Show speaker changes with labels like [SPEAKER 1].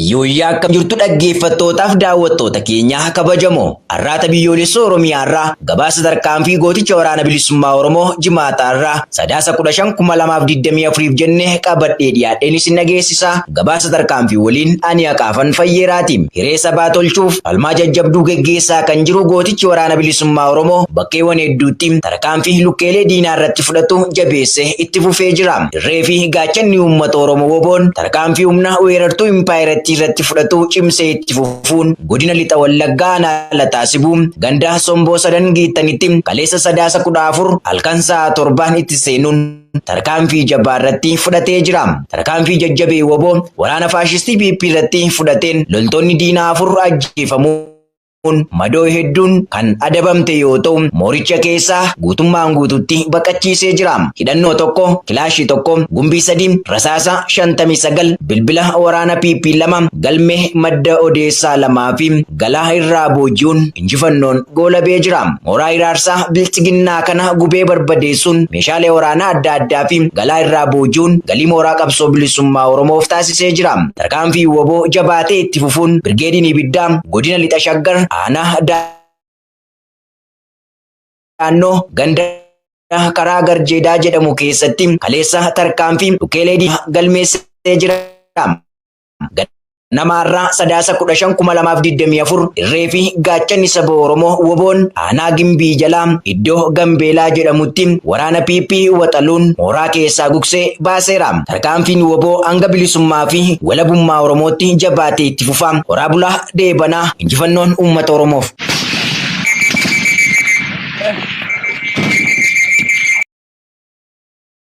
[SPEAKER 1] Yooyyaa akkam jirtu dhaggeeffattootaaf daawwattoota keenya kabajamoo Arraata Biyyoolessa Oromiyaa irraa gabaasa tarkaanfii gooticha waraana bilisummaa Oromoo Jimaataa irraa Sadaasa 15 2024 jenne qabadhee dhiyaadheen isin dhageessisa. Gabaasa tarkaanfii waliin ani Haqaafan Fayyeeraati. Hiree sabaa tolchuuf falmaa jajjabduu geggeessaa kan jiru gootichi waraana bilisummaa Oromoo bakkeewwan hedduutti tarkaanfii lukkeelee diinaa irratti fudhatu jabeessee itti fufee jira. Irree fi gaachanni uummata Oromoo WBOn tarkaanfii humna weerartuu impaayerattii irratti fudhatu cimsee itti fufuun godina Lixa Wallaggaa aanaa Lataa Sibuu ganda Somboo Sadan Giittanitti kaleessa Sadaasa 14 halkan sa'a 7 itti seenuun tarkaanfii jabaa irratti fudhatee jira. Tarkaanfii jajjabee wbo waraana faashistii PP irratti fudhateen loltoonni diinaa 4 ajjeefamuun madoo hedduun kan adabamte yoo ta'u, mooricha keessaa guutummaan guututti baqachiisee jira. Hidhannoo 1, kilaashii 1, gumbii 3, rasaasa 59, bilbila waraana PP 2, galmee madda odeessaa 2 fi galaa irraa booji'uun injifannoon goolabee jira. Mooraa hiraarsaa bilxiginnaa kana gubee barbadeessuun meeshaalee waraanaa adda addaa fi galaa irraa booji'uun galii mooraa qabsoo bilisummaa Oromoof taasisee jira. Tarkaanfii wbo jabaatee itti fufuun Birgeediin Ibiddaa godina Lixa Shaggar aanaa Daannoo ganda karaa Garjeedaa jedhamu keessatti kaleessa tarkaanfii dhukkeelee diinaa galmeessee jira. Ganama har'aa Sadaasa 15,2024 irree fi gaachanni saba Oromoo WBOn aanaa Gimbii jalaa iddoo Gambeelaa jedhamutti waraana PP waxaluun mooraa keessaa gugsee baaseera. Tarkaanfiin wbo hanga bilisummaa fi walabummaa Oromootti jabaatee itti fufa. Horaa bulaa deebanaa injifannoon uummata Oromoof.